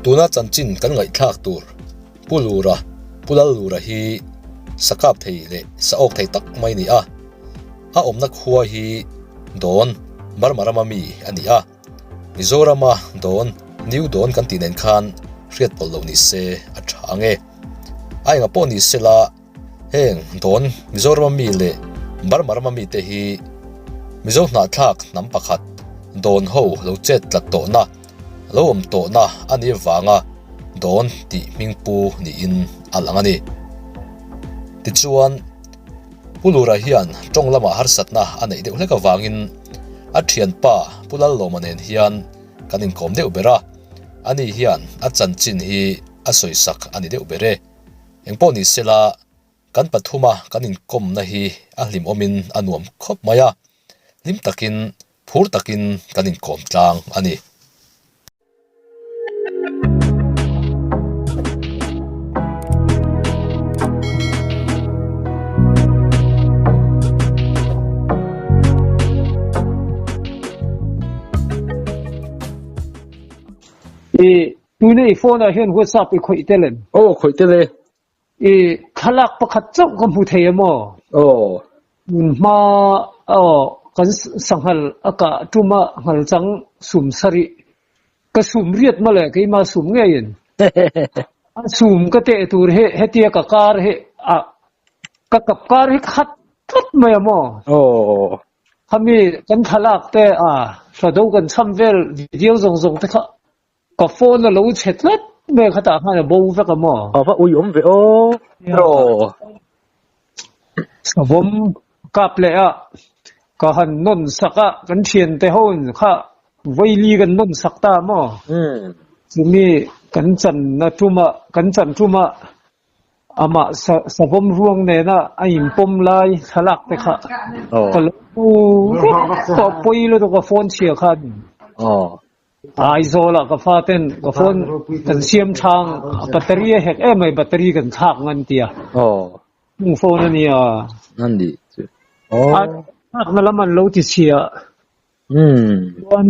Tuna chanchin kan ngaihthlak tur Pu Lura, Pu Lal Lura hi sa kap thei leh sa awk thei tak mai a ni a. A awmna khua hi Dawn, Burma rama mi a ni a. Mizorama Dawn, New Dawn kan tih nen khan hriat pawlh loh ni se a tha ang e. A enga pawh ni sela heng Dawn, Mizorama mi leh Burma rama mite hi Mizo hnahthlak hnam pakhat Dawn ho lo chet tlat tawhna, lo awm tawhna a nih avanga Dawn tih hming pu niin a lang a ni. Tichuan. Pu Lura hian tawng lamah harsatna a neih deuh hlek avangin a thianpa Pu Lallawma nen hian kan inkawm deuh ber a, ani hian a chanchin hi a sawisak a ni deuh ber e. Engpawh ni sela, kan pathuma kan inkawmna hi a hlimawmin a nuam khawp mai a, hlim takin phur takin kan inkawm tlang a ni. I tuna i phone ah hian WhatsApp i khawih tel em? Aw khawih tel e. I thlalak pakhat chauh ka hmu thei em aw? Aw. Hma aw kan sanghal a kah tum a nghal chang sum sarih ka sum riat mawle keima sum ngeiin a sum ka teh tur hi hetia ka kar hi a ka kap kar hi khat tlat mai a maw? Aw. Khami kan thlalak te a hlado kan cham vel video zawng zawng te kha Ka phone a lo chhe tlat mai khatah khan a bo vek a maw? A va ui awm ve aw. Aw. Savawm kap leh a ka han nawn sak a, kan thiante ho in kha vaili kan nawn sak ta a maw? Chumi kan chan na tum a, kan chan tum a amah savawm ruang nena a inpawm lai thlalak te kha ka lo hmu vek tawh pawi lutuk a phone chhia khan. Aizawl ah ka faten ka phone kan siam thang battery a hek em mai battery kan thlak ngan tia. Aw. Hung phone a nia. An ni chu. Aw. A thlak na lam an lo ti chhia. Hmm. Chuan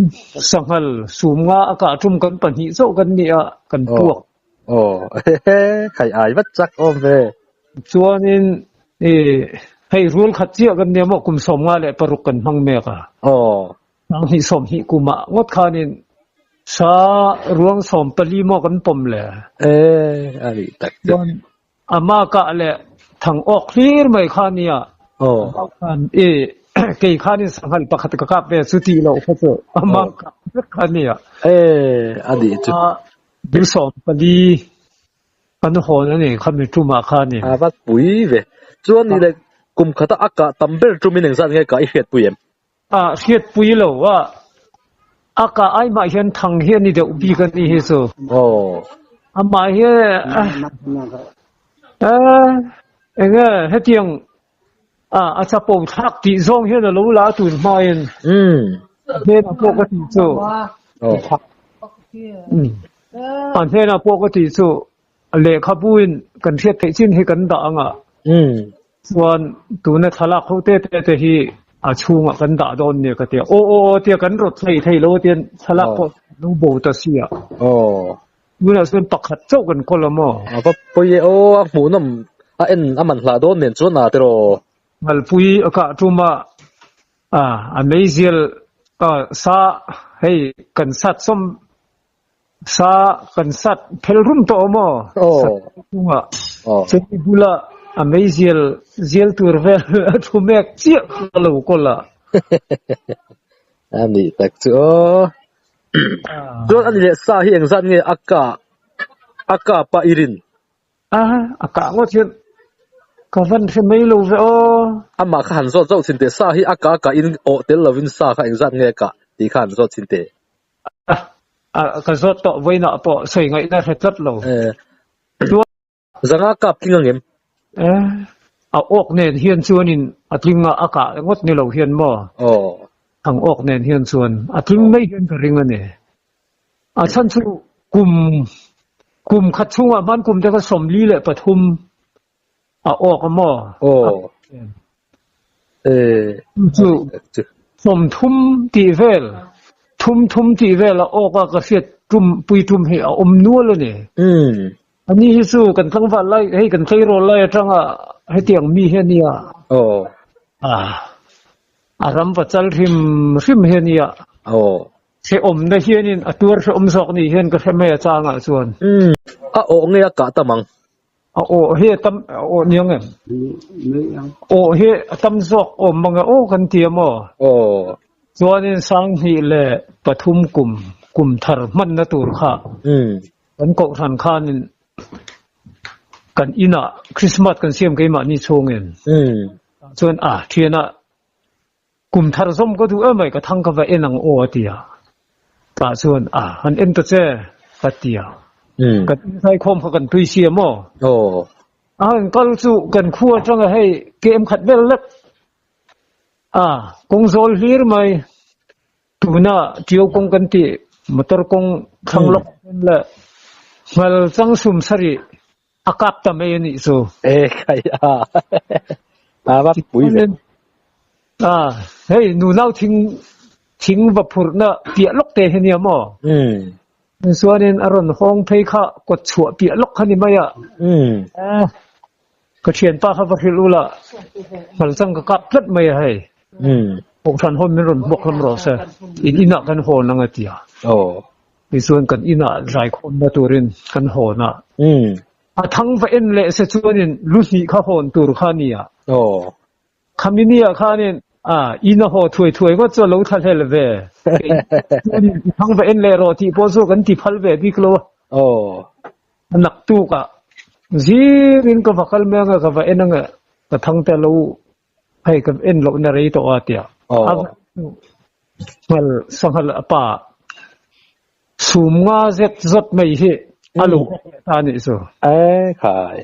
sanghal sum nga a kah tum kan pahnih chauh kan ni a kan puak. Aw. Khai ai vat chak awm ve. Chuanin i hei rul khat chiah kan nia maw kum 56 kan hmang mek a. Aw. Sanghnih 20 kumah ngawt khanin sa ruang 14 maw kan pawm le. Eh, a nih tak chu. Chuan ama kah le thang awk hlir mai kha nia. Aw. Khan i kei khanin sanghal pakhat ka kap ve chu tih loh kha chu ama kah vek kha nia. Eh, a nih chu. Du 14 kan hawn a ni khami tumah khanin. A va pui ve. Chuan ni le kum khata a kah tam ber tumin engzat nge kah i hriatpui em? A hriatpui lo a, a kah ai mah hian thang hi a ni deuh bik a ni hi chu. Aw. Amah hi a eng nge hetiang a a chapo thlak tih zawng hian a lo la a tun hmain. Umm. Hnenah pawh ka tih chu. Aw. A hnenah pawh ka tih chu Lehkhabuin kan hriat theih chin hi kan dah ang a, chuan tuna thlalak ho te te te hi a chhungah kan dah dawn nia ka ti a, aw aw aw tia kan rawt thei thei lo atian thlalak pawh lo bo ta si a. Tunah chuan pakhat chauh kan kawl a maw? A va pawi e aw, a hmuhnawm a en a man hlah dawn nen chuan a tiraw? Ngalpui a kah tum a, a meizial sa hei kan sat sawm Sa kan sat phel rum tawh awm aw. Aw. Chungah. Aw. Chumi bula a meizial zial tur vel a thu mek chiah kha lo kawl a. A nih tak chu aw. Chuan a ni leh sa hi engzat nge a kah a kap a i rin? A, a kah ngawt hian ka van hre mai lo ve aw. Amah kha han zawt zauh thin teh. Sa hi a kah a kah in awh tel lovin sa kha engzat nge a kah tih kha han zawt thin teh. Ka zawt tawh vawiinah pawh sawi ngaihna hre tlat lo. Zanga kap tling ang em? A awk nen hian chuanin a tling a, a kah ngawt ni lo hian maw? Thang awk nen hian chuan a tling mai hian ka ring a ni. A chhan chu kum kum khat chhungah hman kum te kha 43 a awk a maw? Chu 30 tih vel. Thum thum tih vela awk a ka hriat tum pui tum hi a awm nual a ni. Ani hi chu kan tlangval lai hei kan tleirawl lai atanga hetiang mi hi a nia. Aw. A ram va chal hrim hrim hi a nia. Aw. Hrehawmna hianin a tuar hrehawm zawk ni hian ka hre mai a changah chuan. A awh nge a kah tam ang? A aw hi a tam a aw niang em? Aw hi a tam zawk awm mang e aw kan ti a maw? Aw. Chuanin 2003 kum kum thar hmanna tur kha kan kohhran khanin kan inah Christmas kan siam keimahni chhungin chuan a thianah Kum thar zawm ka duh em ai ka thang ka va en ang aw a ti a. Tah chuan a han en ta che ka ti a. Kan inzaikhawm kha kan tui si a maw? Aw. A han kal chu kan khua atanga hei kem khat vel lek a kawng zawl hlir mai. Tuna Ṭio kawng kan tih motor kawng thlang lawk leh ngal chang sum sarih A kap ta mai a nih chu. E khai a. A va pui ve. A hei nunau thing thing va phurhna piah lawk te hi nia maw? Umm. Chuanin a rawn hawng phei kha kawt chhuah piah lawk kha ni mai a. Umm. Ka thianpa kha va hrilh ula ngalchang ka kap tlat mai a hei. Umm. Kohhran hawn min rawn hmuak hlawm rawh se. In inah kan hawn ang a ti a. Aw. Tichuan kan inah zaikhawmna turin kan hawn a. A thang va en leh se chuanin lu hnih kha hawn tur kha a ni a. Khami nia khanin a in a haw thuai thuai ngawt chu a lo thla hlel ve. Chuanin i thang va en leh rawh tih pawh chu kan ti phal ve bik lo a. A naktukah zirin ka va kal mai anga ka va en anga ka thang te a lo Hei kan en loh na rei tawh a tia. A ngal sanghal a pa sum nga zet zawt mai hi a lo awk leh ta nih chu. E khai.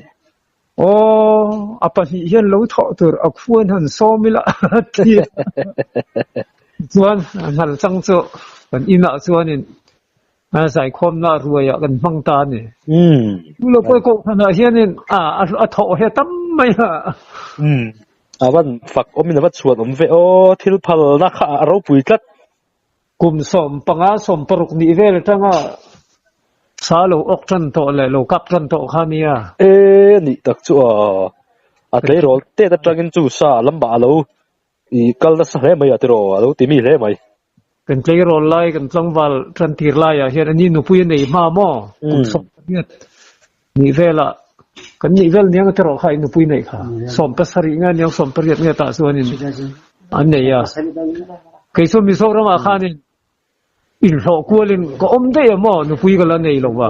Aw a pahnih hian lo thawh tur a khuan han sawm ila ti. Chuan ngal chang chu kan inah chuanin a zaikhawmna ruaiah kan hmang ta a ni. Chu lo pawh kohhranah hianin a a thawh he tam mai a. A van fak awmin a va chhuan awm ve aw, thil phalna kha a ropui tlat. Kum 15 16 nih vel atanga sa lo awk tan tawh leh lo kap tan tawh kha nia. E nih tak chu a, a tleirawl tet atangin chu sa lambah a lo i kal nasa hle mai a tiraw, a lo ti mi hle mai. Kan tleirawl lai, kan tlangval tan tir laiah hian ani nupui a nei hma maw? Kum 18 nih velah kan nih vel niang tiraw kha i nupui neih kha. 17 nge niang 18 nge tah chuanin an nei a. Kei chu Mizoramah khanin inhlawh kualin ka awm daih a maw nupui ka la nei lo va.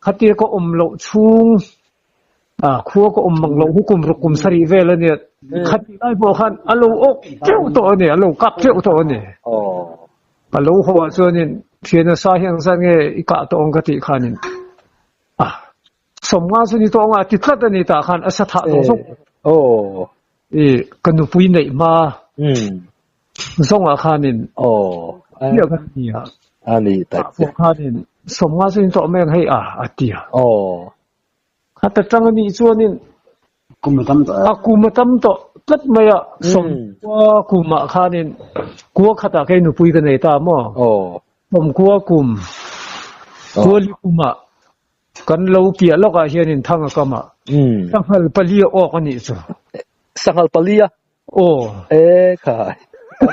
Khatia ka awm loh chhung A khua ka awm mang loh hu kum ruk kum sarih vel a nia. Khatih lai pawh khan a lo awk teuh tawh a ni, a lo kap teuh tawh a ni. A lo haw ah chuanin thiana sa hi ang zat nge i kah tawh ang ka tih khanin a 50 chu ni tawh ang a ti tlat a ni tah khan a sa thah tawh zawk. I ka nupui neih hma zawngah khanin chiah khan a ni a. Tah pawh khanin 50 chu ni tawh mai ang hei a a ti a. Khat atang a nih chuanin a kum a tam tawh tlat mai a, 90 kumah khanin kua khatah kei nupui ka nei ta maw? 90 kum kuali kumah kan lo piah lawkah hianin thang a kam a, sanghal pali a awk a nih chu. Sanghal pali a? Aw. E khai,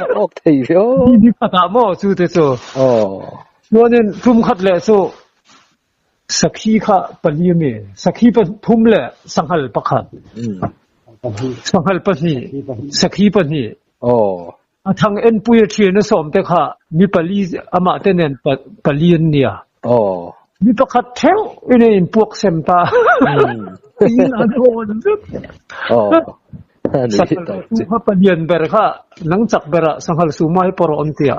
a awk thei ve aw. Ni khatah maw chu te chu. Chuanin tum khat leh chu Sakhi kha pali a mi. Sakhi pathum le sanghal pakhat. Sanghal pahnih. Sakhi pahnih. A thang enpui a thian a sawm te kha mi pali amah te nen pali an nia. Mi pakhat theuh in a inpuak sem ta. In an hawn vek. Sanghal kha palian ber kha nang chak berah sanghal suma hi pawh an tia.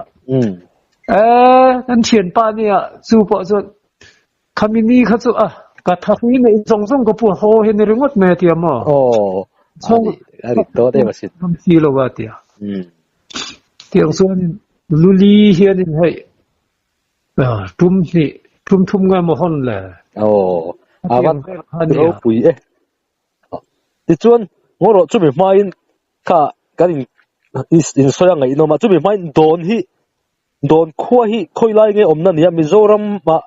Eh, kan thianpa nia chu pawh chuan khami ni kha chu a ka thahrui neih zawng zawng ka pu haw hi ni ringawt mai a tia maw? Aw, a rit tawh em asin. Ngam si lo a tia. Tiang chuanin luli hianin hei tum hnih, tum thum nge maw hawn le? Aw, a va ropui e. Tichuan, ngaw rawh chumi hmain kha kan in insawi a ngaihnawm a, chumi hmain dawn hi. Dawn khua hi khawi lai nge awmna nia Mizoram ah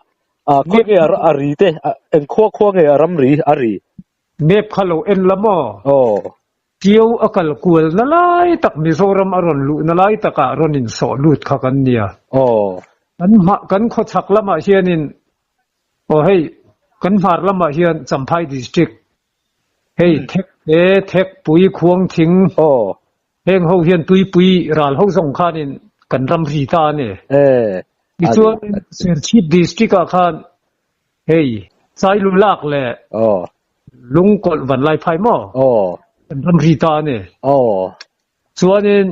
ah khawi nge a ri te eng khua khua nge a ram ri a ri? Map kha lo en la maw? Aw. Ṭiau a kal kual na lai tak Mizoram a rawn luh na lai takah rawn insawh lut kha kan nia. Aw. Kan hma kan khawchhak lamah hianin aw hei kan hmar lamah hian Champhai District hei Thek te Thekpui Khuangthing Aw. Heng ho hian tuipui ral ho zawng khanin kan ram ri ta a ni. Tichuan Serchhip District ah khan hei Chailulak leh Lungkawlh Vanlaiphai maw kan ram ri ta a ni. Chuanin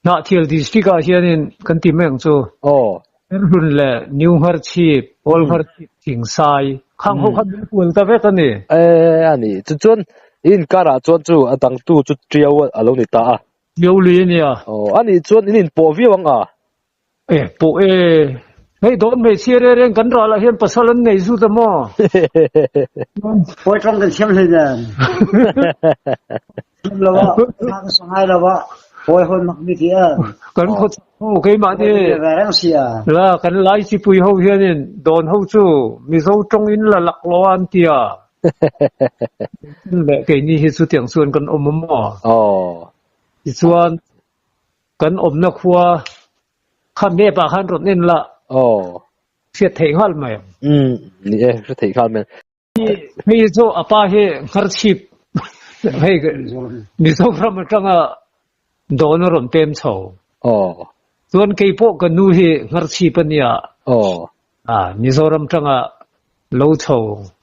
Hnahthial District ah hianin kan ti mai ang chu Erhlun leh New Ngharchhip, Old Ngharchhip, Thingsai khang ho kha min kual ta vek a ni. A ni. Chuchuan i inkarah chuan chu a dangtu chu Ṭiau a lo ni ta a. Ṭiau lui a nia. Aw, a nih chuan in inpawh viau ang a? E, pawh e. Hei dawn hmeichhia reng reng kan ralah hian pasal an nei zut a maw? Pawi ṭawng kan thiam hlei nen. Thiam lo a, ka sangai lo a, pawi hawn mak mi ti a. Kan khaw ho keimahni ve reng sia. La kan lai chipui ho hianin dawn ho chu Mizo ṭawng in la lak lo a an ti a. Leh keini hi chutiang chuan kan awm a maw? Aw. Tichuan kan awmna khua kha map ah khan rawn en la. Aw. Hriat theih nghal mai ang. Umm ni e, hre theih nghal mai. Hei chu a pa hi Ngharchhip hei Mizoram atanga dawn a rawn pem chho. Aw. Chuan kei pawh ka nu hi Ngharchhip a nia. Aw. A Mizoram atanga lo chho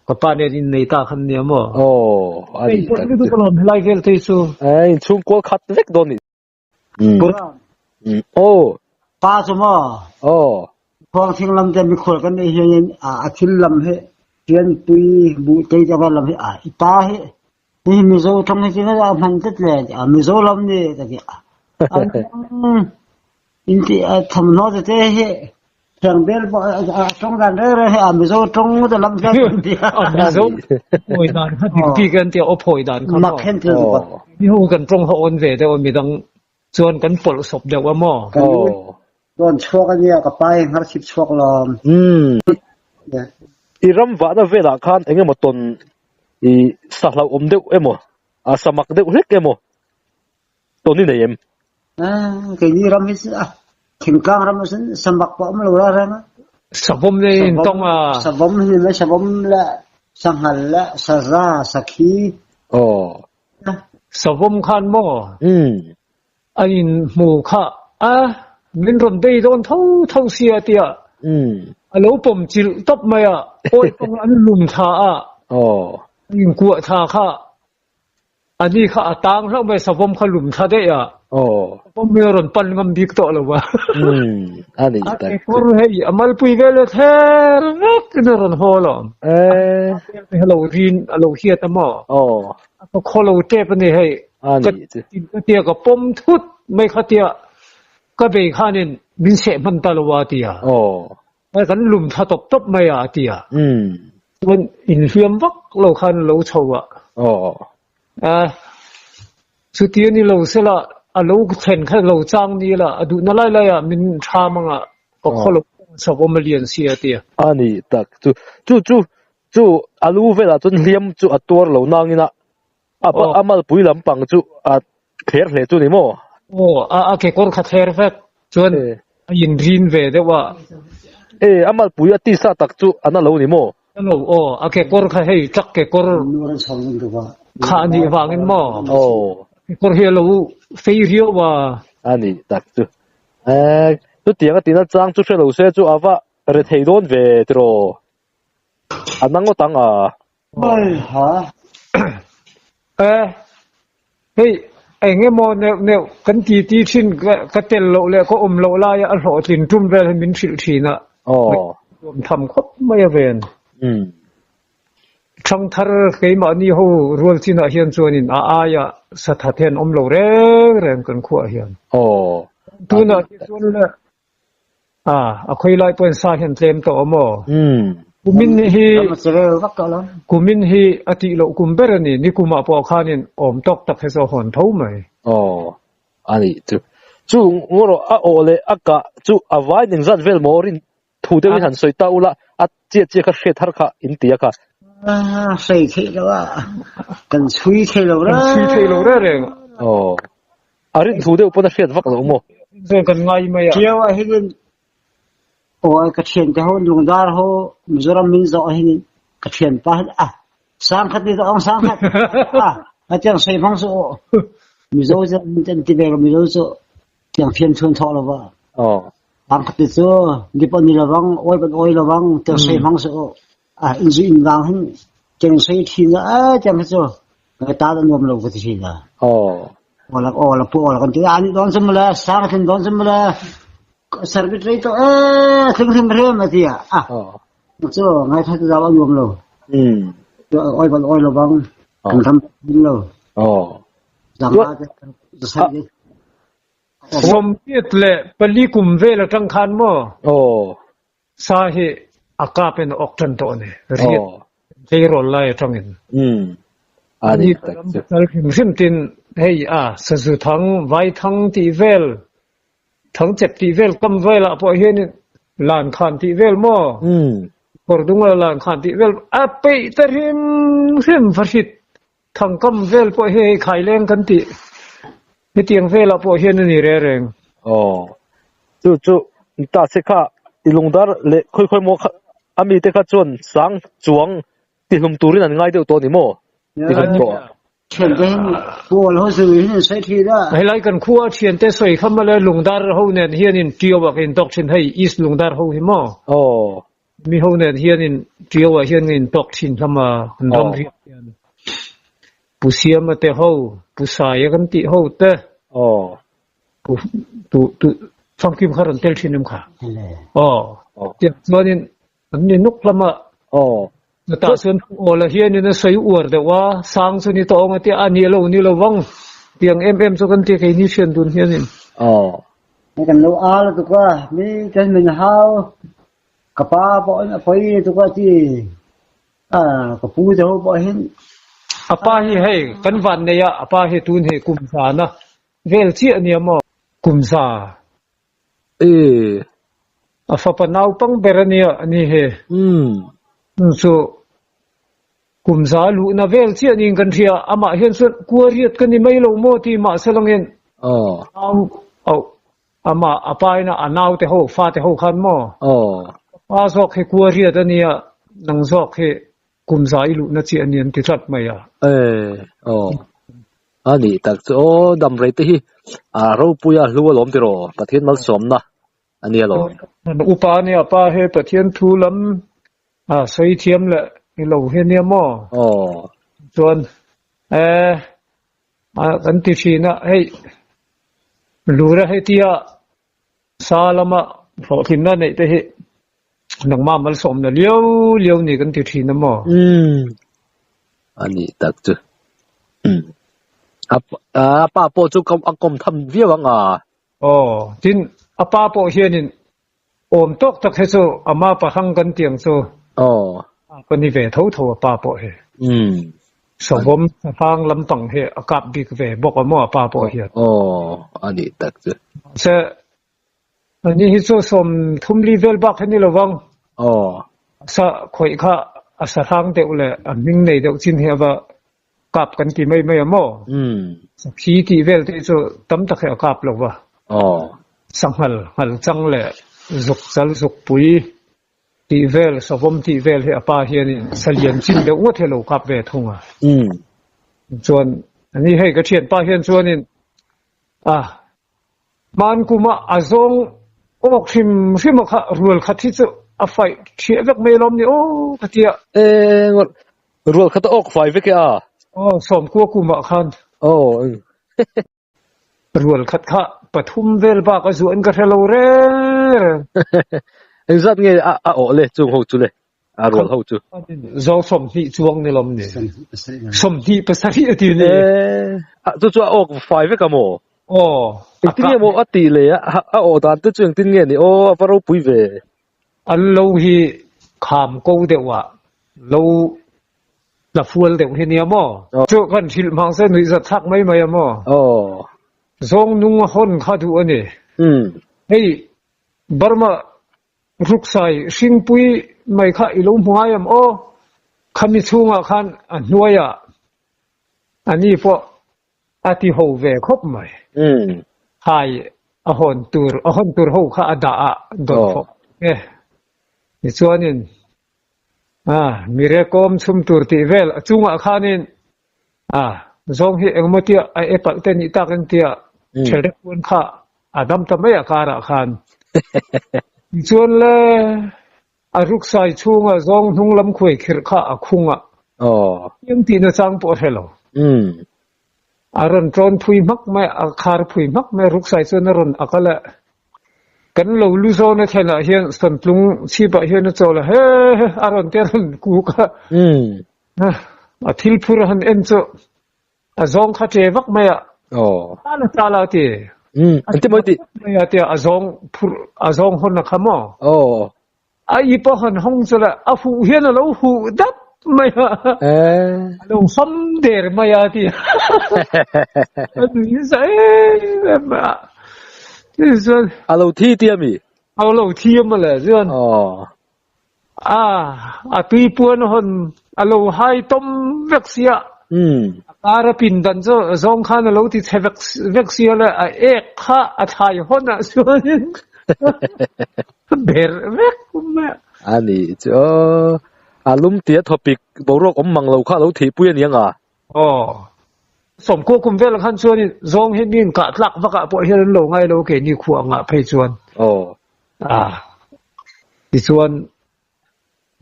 ka pa nen innei ta khan nia maw. Aw a nih tak chu. Hei pawh helai vel te chu. Ei inchhungkual khat vek dawn nih. Aw. Pa chu maw? Aw. Khuangthing lam te mikhual kan neih hian a thil lam hi pianpui buh tei te vel lam hi a i pa hi hi Mizo tawng hi chu a hman tlat le a Mizo lam ni ka ti a. In ti thawmhnaw te te hi Thiangbel pawh a tawng dan reng reng hi a Mizo tawng te lam hian kan ti a. A Mizo phawi dan kha dik bik an ti a, aw phawi dan kha maw. Mak hen thil tuk a. Mi ho kan tawng ho awn ve deuh a, midang chuan kan pawlh sawp deuh a maw. Kan rawn chhuak a nia, ka pa hi hngarchhip chhuak lawm. Umm. I ram vahna velah khan eng emaw tawn i sa hlauhawm deuh emaw, a sa mak deuh hlek emaw tawn i nei em? Keini ram hi chu a thingtlang ram a sin samak pawh awm lo la reng a. Savawm nei in tawng a. Savawm hi mai savawm leh sanghal leh saza sakhi. Aw. Savawm khan maw? A in hmu kha a min rawn bei dawn tho tho sia tia a lo pawm chilh tawp mai a, awi pawng an lum thla a. Aw. An inkuah thla kha A ni kha a tang hlauh mai, savawm kha lum thla daih a. Aw. Savawm hi a rawn pan ngam bik tawh lo a. Umm, a ni tak. A kekawr hei a malpui vel leh thler vek in a rawn haw alawm. Eh. A lo rin, a lo hiat a maw? Aw. A ka khaw lo tep a ni hei. A ni chu. Ka tia ka pawm thut mai kha tia ka bei khanin min seh hman ta lo a tia. Aw. Kan lum thla tawp tawp mai a, a ti a. Umm. Chuan inhliam vak lo khan lo chho a. Aw. A, chuti a ni lo sela, a lo thlen kha lo chang ni la, a duhna lai lai ah min tham ang a, ka khaw lo chho awm a lian si a ti a. A ni tak chu, chu chu chu a lu velah chuan hliam chu a tuar lo nangin a, a malpui lampang chu a thler hle chu ni maw? Aw, a a kekawr kha thler vek chuan a inrin ve deuh a. E, a malpui a tisa tak chu a na lo ni maw? Na lo, aw, a kekawr kha hei truck kekawr kha a nih vangin maw? Aw. Kekawr hi a lo fei riau a. A ni tak chu. E, chutiang a tihna chang chu hre lo se chu a va re thei dawn ve tiraw? A na ngawt ang a. Eh, hei eng emaw neuh neuh kan ti ti thin ka tel loh leh ka awm loh laia a hlawhtlin tum vel hi min hrilh thin a. Aw. Nuam tham khawp mai a ven. Umm. Thangthar keimahni ho rual chinah hian chuanin a aia sathat hian awm lo reng reng kan khuaah hian. Aw. Tunah hi chuan le A, a khawi lai pawhin sa hian tlem tawh awm aw. Kumin hi, kumin hi a tih loh kum ber a ni, ni kumah pawh khanin awm tawk tak hi chu a hawn tho mai. Aw, a nih chu. Chu ngaw a awh leh a kah chu a vai ning zat vel maw rin thu deuhin han sawi ta ula a chiah chiah kha hriat har kha in ti a kha. Sawi theih lo a, kan chhui thei lo Kan chhui thei lo reng reng. Aw, a rin thu deuh pawn a hriat vak lo maw? Chuan kan ngai mai a. Ṭiau ah hian aw ka ṭhiante ho Lungdar ho Mizoram min zawh ah hin ka ṭhianpa hin a sangkhat ni zawh ang sangkhat a a tiang sei hmang su aw Mizo cu an ti ve lo Mizo cu tiang fiam chun thawh lo va Aw. sangkhat ni cu ni pon ni lovang oi pan oi lovang tiang sei hmang su aw a in zu in vang hin tiang sei thin a tiang hi cu ka ta da nuam lo ka ti thin a Aw. aw la aw la pu aw la kan ti a ni don sam la sang thin don sam la Service rei tawh ee thling hrim hrim a ti a. Ah. Chu ngai kha chu a nuam lo. Oi bal oi lo bang. Kan ram ding lo. Oh. Zang la te sai de. Sawmriat leh pali kum vel atang khan maw? Oh. Sa hi a kap in a awk tan tawh a ni. Riat tleirawl lai atangin. A ni tak chu. Kal hrim hrim tin hei a sazu thang, vai thang tih vel, thang chep tih vel kam velah pawh hianin lan khan tih vel maw? Kawr dunga lan khan tih vel a peih ta hrim hrim vahrit thang kam vel pawh hi hei khaileng kan tih hetiang velah pawh hian a ni reng reng. Aw, chu chu ta che kha i lungdar leh khawi khawi maw kha a mite kha chuan sang chuang tihlum turin an ngai deuh tawh a ni maw? Tihlum tawh a. Thiante hin pawl ho zui hin an sawi thin a. Helai kan khua thiante sawi kha mawle lungdar ho nen hianin Ṭiau ah ka intawk thin hei East Lungdar ho hi maw? Aw. Mi ho nen hianin Ṭiau ah hian ka intawk thin hlawm a, kan ram riak hian. Pu Siama te ho, Pu Saia kan tih ho te. Aw. Pu tu tu famkim kha rawn tel thin em kha? Aw. Tiang chuanin an ni nuk hlawm a. Aw. Chutah chuan Pu Awla hianin a sawi uar deuh a, sang chu ni tawh ang a tia, a ni lo ni lo vang tiang em em chu kan ti keini hriat dun hianin. Aw. Kan lo al tuk a, mi kan min hau. Ka pa pawh in a pawi tuk a ti. A ka pu te ho pawh hin. A pa hi hei kan van nei a, a pa hi tun hei kum zana vel chiah ania maw? Kum za. E. A fapa naupang ber ania ani he. Umm. Chu kum za luhna vel chiah niin kan hria, amah hian chuan kuariat ka ni mai lo maw ti mahselangin. Aw. Au Amah a pa ina a naute ho, fate ho khan maw? Aw. Ka pa zawk hi kua riat a nia, nang zawk hi kum za i luhna chiah a ni an ti tlat mai a. E, aw. A nih tak chu aw, dam rei te hi a ropui a hlu alawm tiraw, Pathian malsawmna a nia lawm. Upa a nia, pa he Pathian thu lam a sawi thiam leh i lo hi a nia maw? Aw. Chuan e, kan ti thin a, hei Lura hetia sa lama hlawhtlinna neih te hi nangmah malsawmna liau liau ni kan ti thin a maw? Umm a nih tak chu. Umm a pa pawh chu a kawm tham viau ang a. Aw, tin a pa pawh hianin awm tawk tak hi chu ama pahrang kan ti ang chu. Aw. Ka ni ve tho tho a pa pawh hi. Umm. Savawm hrang lampang hi a kap bik ve bawk a maw a pa pawh hian. Aw, a nih tak chu. Mahse, ani hi chu 30 li vel bak hi ni lo vang. Aw. Sa khawih kha a sa hrang deuh leh a hming nei deuh chin hi a va kap kan ti mai mai a maw? Umm. Sakhi tih vel te hi chu tam tak hi a kap lo va. Aw. Sanghal, nghal chang leh zuk chal zuk pui tih vel, savawm tih vel hi a pa hianin salian chin deuh ngawt hi a lo kap ve thung a. Umm. Chuan ani hei ka thianpa hian chuanin a hman kuma a zawng awk hrim hrim a kha rual khat hi chu a faih thiah vek mai alawm ni aw ka ti a. Eng rual khat a awk fai vek e a? Aw, sawmkua kumah khan. Aw. Rual khat kha pathum vel bak a zuah in ka hre lo reng reng. Engzat nge a awh le chung ho chu le a rual ho chu? Zo 20 chuang ni lawm ni. 27 a ti ni. Chu chu a awk fai vek a maw? Aw. Engtin nge maw a tih le a awh dan te chu engtin nge ni aw a va ropui ve. An lo hi kham ko deuh ah lo tla fual deuh hi nia maw? Chu kan hrilh hmang se nuihzat thlak mai mai a maw? Aw. Zawng nung a hawn kha duh a ni. Hei Burma ruksai hringpui mai kha i lo hmu ngai em aw? Khami chhungah khan a hnuaiah a ni pawh a ti ho ve khawp mai. Hai a hawn tur a hawn tur ho kha a dah a dawn phawh e. Tichuanin A, mirekawm chhum tur tih vel a chungah khanin a, zawng hi engmaw tia a e palh te nih tak ang tia thelrek puan kha a dam ta mai a karah khan. Tichuan le a ruksai chhunga zawng hnung lam khuai khirh kha a khung a, eng tihna chang pawh a hre lo. A rawn ṭawn phui hmak mai, a khar phui hmak mai, ruksai chuan a rawn ak a le. Kan lo lu zawn a thlenah hian sawntlung chhipah hian a chawl a, he he a rawn ti a rawn kuk a. A thil phur a han en chu a zawng kha ṭe vak mai a. A la ta la a ti. An ti mawi tih. Mai a tia a zawng phur a zawng hawn a kha maw? A i pawh han hawng chu le a huh hian a lo huh dap mai a, a lo fam der mai a ti a, a nui za em em mai a. Tichuan. A lo thi ti a mi? A lo thi a mawle chuan. A, a tui puan a hawn a lo hai tawm vek sia. A kar a pin dan chu zawng khan a lo ti chhe vek vek sia le a ek kha a thlai hawn ah chuanin Ber vek mai a. A nih chu aw. A lum tia thawpik boruak awm mang lo kha a lo thihpui a ni ang a? Aw. Sawmkua kum velah khan chuanin zawng hi mi inkah tlak vakah pawh hian an lo ngai lo keini khua angah phei chuan. Aw. A. Tichuan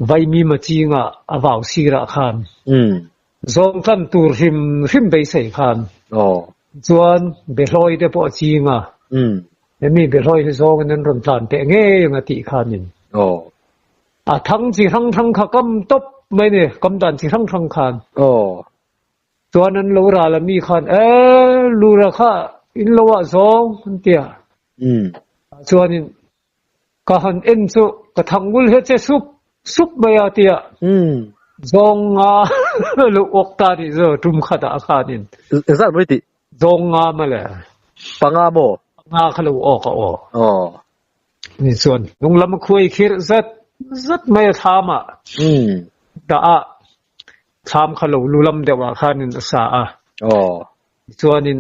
Vaimim a chingah a vau sirah khan. Zawng tlan tur hrim hrim beisei khan. Aw. Chuan Behlawi te pawh a ching a. Hemi Behlawi hi zawngin an rawn tlan teh ngei ang a tih khanin. Aw. A thang chi hrang hrang kha kam tawp mai ni, kam dan chi hrang hrang khan. Aw. Chuan an lo ral a mi khan, E, Lura kha in lo ah zawng an ti a. Chuanin Ka han en chu ka thangul hi a che sup sup mai a tia zawng nga lo awk ta nih chu tum khat ah khanin. Engzat mai tih? Zawng nga mawle. Panga maw? Panga kha lo awk a aw. Aw. Ni chuan hnung lam a khuai khirh zat zat mai a thlam ah dah a thlam kha lo lu lam deuh ah khanin a sa a. Aw. Chuanin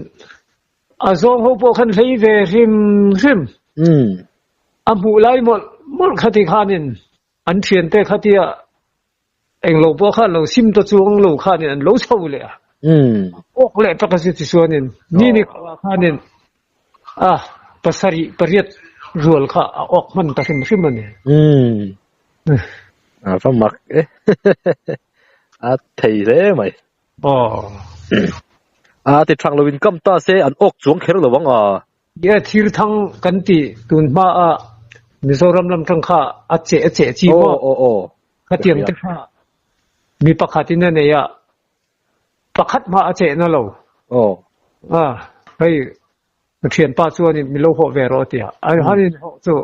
A zawng ho pawh khan hlei ve hrim hrim. A hmuh lai mawlh mawlh kha ti khanin an thiante kha tia englo pawh kha lo sim ta chuang lo khanin an lo chho leh a. Awk leh tak a si tichuanin ni ni kha khanin a pasarih pariat rual kha a awk hman ta hrim hrim a ni. A va mak e. A thei hle mai. Aw. A ti thang loin kam ta se an awk chuang kher lo ang a. Ye thir thang kan ti tun hma a Mizoram lam tang kha a che a che chi maw? Aw aw aw. Khatiang te kha mi pakhat in a nei a pakhat hma a che na lo. Aw. A hei ka thianpa chuanin mi lo hawh ve rawh a ti a, a han in hawh chu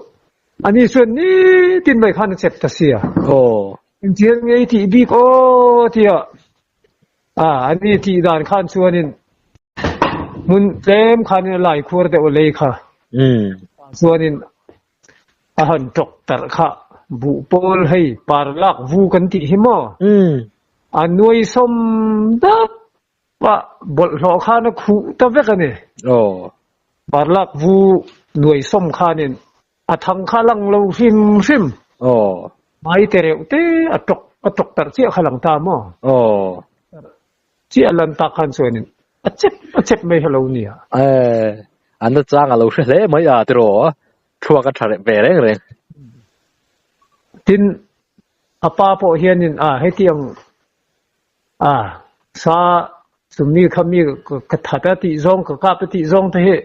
ani chuan nitin mai khan a chep ta sia. Aw. Engtiang nge i tih bik aw a ti a, a ani tih dan khan chuanin hmun tlem khanin a lai khuar deuh a lei kha. Chuanin a han tawk tarh kha buh pawl hei par lak vu kan tih hi maw? A nuai sawm dap Pah bawlhhlawh khan a khuh ta vek a ni. Aw. Barlak vu nuai sawm khanin a thang kha lang lo hrim hrim. Aw. Hmai te reuh te a tawk a tawk tarh chiah kha lang ta maw? Aw. Chiah lan tak khan chuanin a chep a chep mai kha lo nia. Eh, an na chang a lo hre hle mai a tiraw? Thluak a tha ve reng reng. Tin, a pa pawh hianin a hetiang A, sa chumi kha mi ka that a tih zawng, ka kap a tih zawng te hi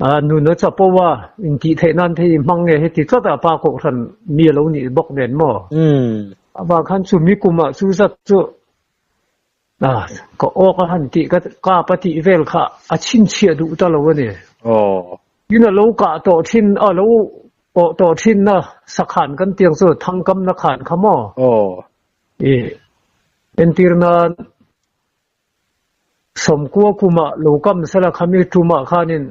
a nun a chapo a, intih theih nan te hi hmang nge heti tlat a pa kohhran mi a lo nih bawk nen maw? Avang khan chumi kumah chu zat chu a ka awk a han tih ka kap a tih vel kha a chhinchhiah duh ta lo a ni. Tin a lo kah tawh thin a lo awh tawh thin a sakhan kan tiang chu thangkamna khan kha maw? I entir nan Sawmkua kumah lo kam sela khami tumah khanin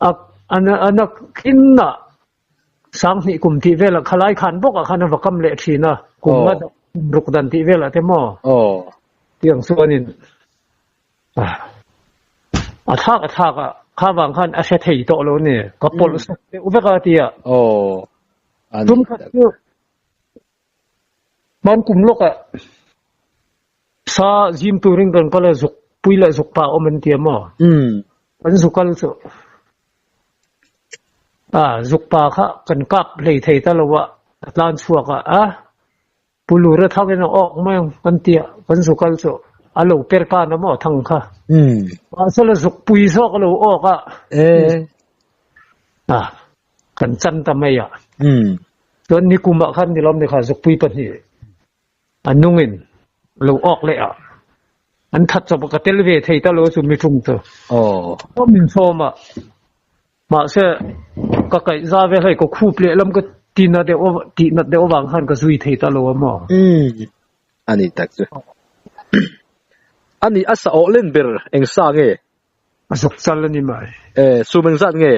a a nakinah Sanghnih kum tih velah khalai khan bawkah khan a va kam leh thin a, kum nga kum ruk dan tih velah te maw? Tiang chuanin a thlak a thlak a, kha vang khan a hre thei tawh lo a ni, ka pawlh sawk deuh vek a tia. Tum khat chu hman kum lawkah sa zim turin kan kal a, zuk pui leh zuk pa awm an tia maw? Kan zu kal chu A zuk pa kha kan kap hlei thei ta lo a, a tlan chhuak a, a Pu Lura thang in a awk mai ang kan ti a, kan zu kal chu a lo per kan a maw thang kha. Mahse la zuk pui zawk a lo awk a, a kan chan ta mai a. Chuan nikum ah khan nilawm ni kha zukpui pahnih A nungin lo awk leh a, an that chawp a, ka tel ve thei ta lo chu mi tum chu. Aw min sawm a, mahse ka kaih za vel hei ka khup leh lam ka ti na deuh tih nat deuh avang khan ka zui thei ta lo a maw. Umm a ni tak chu. A ni a sa awh len ber eng sa nge? A zuk chal a ni mai. E sum engzat nge?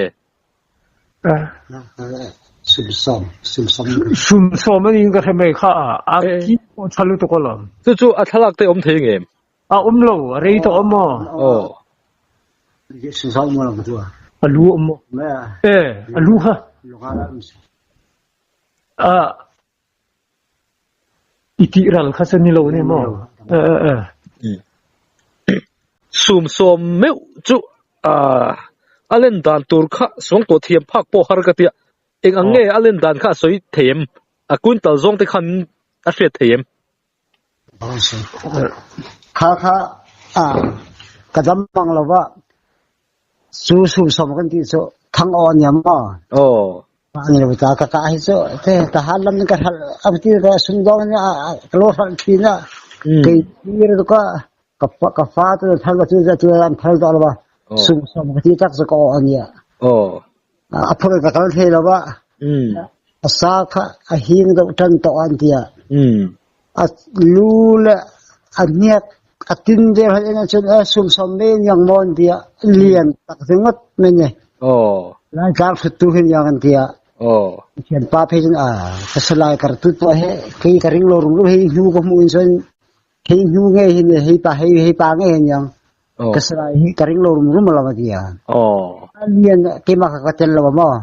Sum sawm, sum sawm. Sum sawm a niin ka hre mai kha a, a ki pawh tha lutuk alawm. Chu chu a thlalak te awm thei ngem? A awm lo, a rei tawh awm aw. Aw. Sum sawm awm lo chu a. A lu awm aw. E, a lu kha. A, i tih ral kha chu ni lo ni maw? E, e, e. Sum sawm meuh chu a len dan tur kha suangtuah thiam phak pawh har ka tia. Eng ang nge a len dan kha a sawi thei em? A quintal zawng te khan a hriat thei em? Kha kha ka dam mang lo va, Chu sum sawm kan tih chu thang aw a nia maw? Aw. Ani lo ta ka ka hi chu te ta han lam ka hral am ti ka sum dong ni a ka lo hral thin a. Kei tir tu ka ka ka fa tu thal ka chu za chu an thal to lo ba. Sum sawm ka ti tak chu ka aw ania. Aw. A phur ka kal thei lo ba. A sa kha a hing deuh tan to an tia. A lu le a hniak a tin vel han en ahcun a sumsawm men yang maw an ti ah lian tak ringawt mai ni. Laitlang hruttu hin yang an ti ah. Thianpa phei cun a ka salai kar tut pawh he kei ka ring lo rum rum hei hnu ka hmuh in cun hei hnu nge hin hei pa hei hei pa nge hin yang ka salai hi ka ring lo rum rum lo ti ah. Lian keimah ka ka tel lo maw.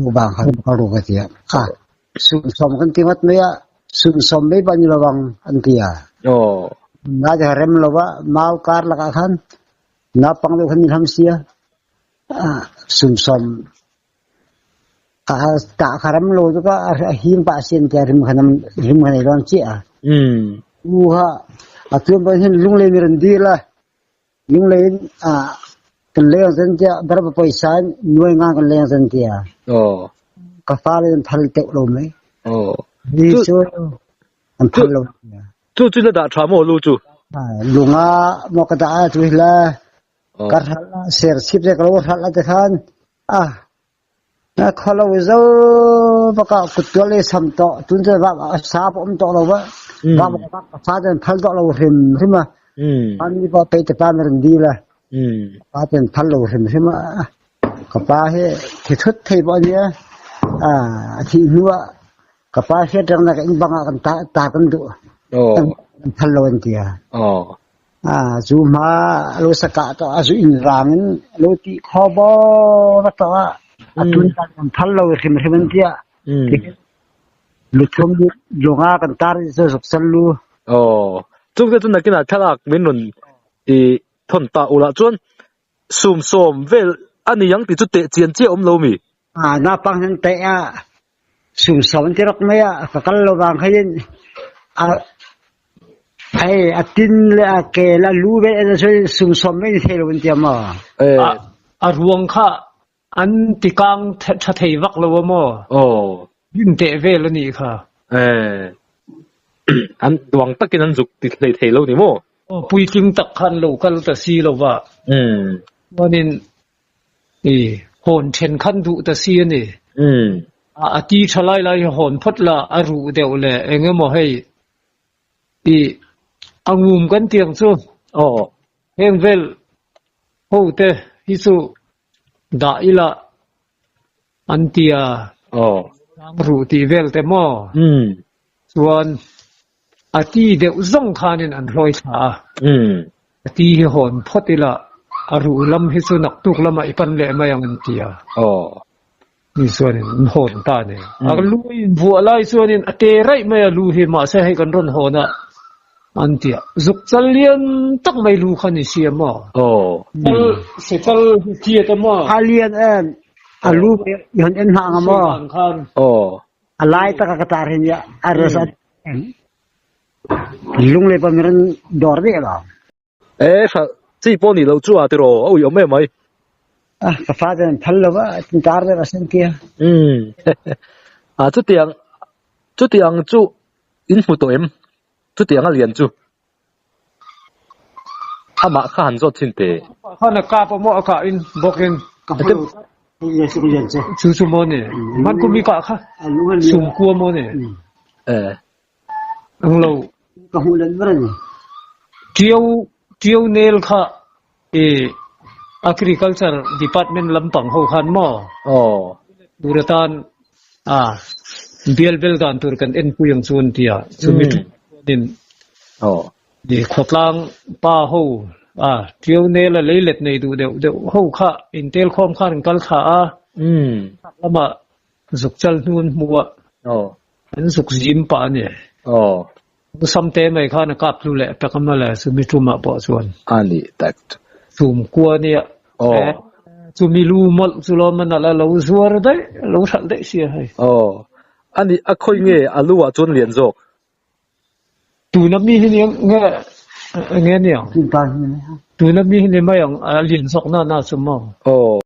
Ru bang kha ka ru ka ti ah. Sumsawm kan ti ngawt mai a, sumsawm mai pawh a ni lo ang an ti a. Na te kha rem lo va, mau kar lakah khan naupang deuh khan min ham si a. Sumsawm a tah kha rem lo tuk a, a him pah si an ti a, rim kha nam rim kha nei dawn chiah a. Nu kha a tuan pawh hin lunglei mi rawn dil a, Lunglei in kan leng zan tiah barpa poisa in nuai nga kan leng zan tiah. Ka fale an phal teuh lo mai. Ni cu an phal lo. Cu cu na dah tha maw lu cu? Lunga maw ka dah tu hi la. Ka hral ser chip te ka lo hral te khan. Ah Na khawlo zo bak ah kuttual i sam tawh tun cu va sa pa um tawh lo va va va fa ten phal tawh lo hrim hrim a an ni pa pe te pa mer di la pa ten phal lo hrim hrim a ka pa hi thi thut thei bo nia a thi hnu ah ka pa hriat rang na ka in bang ah kan ta ta kan du phal lo an tia Zu hma lo sakah to a zu in rang in lo ti kho bo va to ah a tun tan kan phal lo hrimhrim an tiah luthum lunga kan tar i zuk sal lu. Oh, chung te chu nakin ah thlalak min rawn i thon ta ula chuan sum sawm vel ani ang ti chu teh chian chiah awm lo mi. Na pang hin te a Sum sawm an ti rak mai ah ka kal lo vang khin a hei a tin le a ke le a lu ve en cun sum sawm mai thei lo an ti maw? A a ruang kha an ti kang tha thei vak lo a maw? Aw. Rin teh vel a nih kha. Eh. An duang takin an zuk ti hlei thei lo ni maw? Aw, puitling tak khan lo kal ta si lo va. Chuanin I hawn then khan duh ta si a ni. A ti tha lai lai hi hawn phawt la, a ruh deuh leh eng emaw hei i a ngum kan tiang chu. Aw. Heng vel ho te hi chu dah ila an ti a. Aw. Tlang ruh tih vel te maw? Umm. Chuan a ti deuh zawng khanin an hlawi thla a. Umm. A ti hi hawn phawt ila a ruh lam hi chu naktuk lamah i pan leh mai ang an ti a. Aw. Ni chuanin an hawn ta a ni. A lu invuah lai chuanin a te raih mai a lu hi mahse hei kan rawn hawn a an ti a. Zuk chal lian tak mai lu kha ni si a maw? Aw. Chal se chal hi chiat a maw? A lian em a lu i hawn en hna ang a maw? Aw. A lai tak a ka tar hi nia a res a lunglei pawh min rawn dawr daih lo. E hralh chi pawh nih loh chu a tiraw a ui awm em mai. A ka fa ten an phal lo va tin tar deuh a sen tia. Umm a chutiang chutiang chu in hmu tawh em chutiang a lian chu amah kha han zawt thin teh. Khan a kap a maw a kah in bawk in. Ka hmu lo lian chu. Chu chu maw ni hman kum i kah kha sum kua maw ni. E. Ang lo. Ka hmuh len ber a ni. Ṭiau ṭiau nel kha i Agriculture Department lampang ho khan maw? Aw. Tur atan a bial bel dan tur kan enpui ang chu an ti a. Chumi ṭum chuanin Aw. i khawtlang pa ho a ṭiau nel a leilet nei duh deuh deuh ho kha intel khawm khan an kal thla a. Lamah zuk chal hnu an hmu a. Aw. An zuk zim pah a ni. Aw. Sam te mai khan a kap hlu leh tak a mawle chumi tumah pawh chuan. A ni tak. Chum kua nia. Aw. Chumi lu mawlh chu lawm a nalh a lo zuar daih a lo hralh daih sia hei. Aw. A ni a khawi nge a lu ah chuan lian zawk. Tuna mi hi nia nge nge niang. Tuna mi hi ni mai ang a lian zawk na na chu maw. Aw.